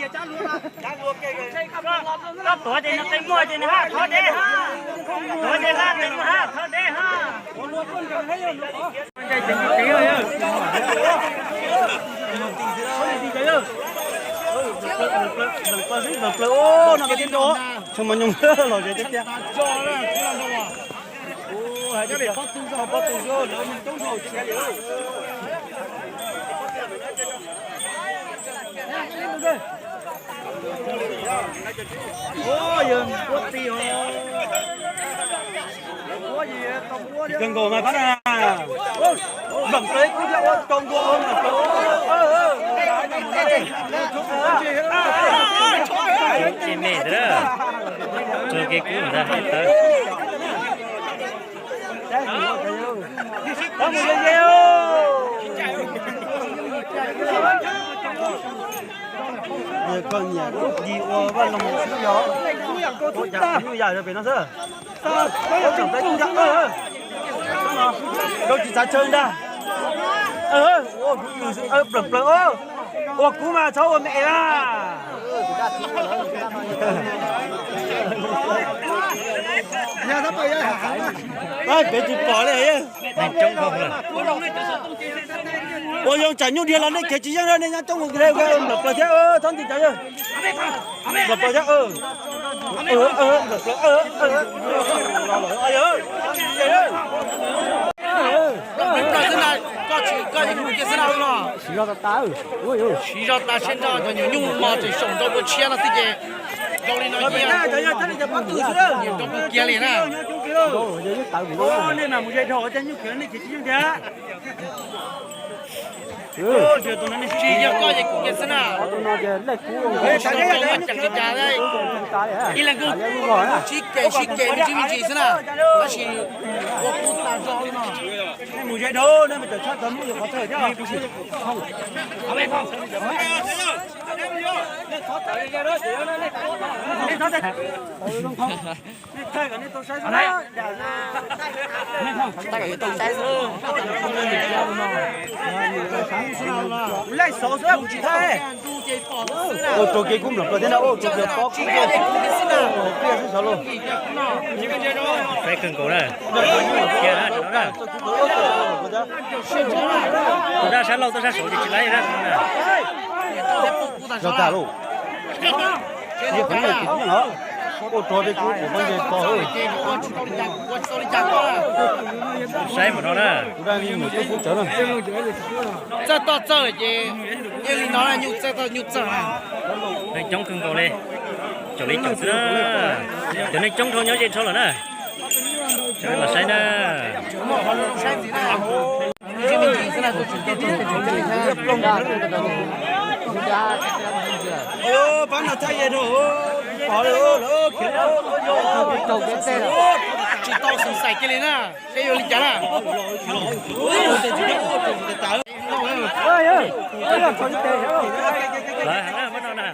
Koj tuav ces nws qe muag ces nws haj thov deb ha. Tuav ces haj qe muag haj thov deb ha. Tsis mas nyoo los ze tiag tiag. Kawg nkaus mas pab na. Npam plaws kub thiab ua rau ntua ua npam plaws. Tsis me ntawd, tso kev kub ntag tawv. Koj niam di ua vaj loog xwb yog ua cas nyuj yam yog pem no xwb. Rau tsis txav chaw ntag. Ua kuv nws xwb, plaws plaws, ua kuv mas txhob ua me es na. Peb tsis pom li. Ua zoo tsam nyuj dhia los nej khiav tsis yeej, nej nyob coob ua nplawm plaws thiab, txhob nti cov yawg. Nplawm plaws thiab, nplawm plaws. Siv zog tas tas, siv zog tas seb nrog cov nyuam nyuj mos tseem saum nrau dua tshiab no xwb ces zoo li no nyias rau kiag li na. Tsis yog koj ces kuv kiag xwb na. Ib leeg kuj sib cem sib cem me ntsis me ntsis xwb na, tab sis ua kub tas zog li no. Ua rau kev kub nplawm plaws thiab na, ua rau kev pob kub thiab xwb xyov lauj. Saib kawg nkaus na. Tus dab sab laug tuaj sab saud ces tsis laib dab. Zog tas lauj. Ua rau kev kub pob ntseg to. Saib mus no na. Txawj toj txawj ces yeej li no, nyuj txawj toj nyuj txawj. Neeg coob kawg nkaus li, caum li caum xwb na. Cov neeg coob dhau nyob ze dhau lawm na. Los saib na. Tsis tau xav xaim kiag li na, seb yuav li cas na. Lawv heev na, muab no na.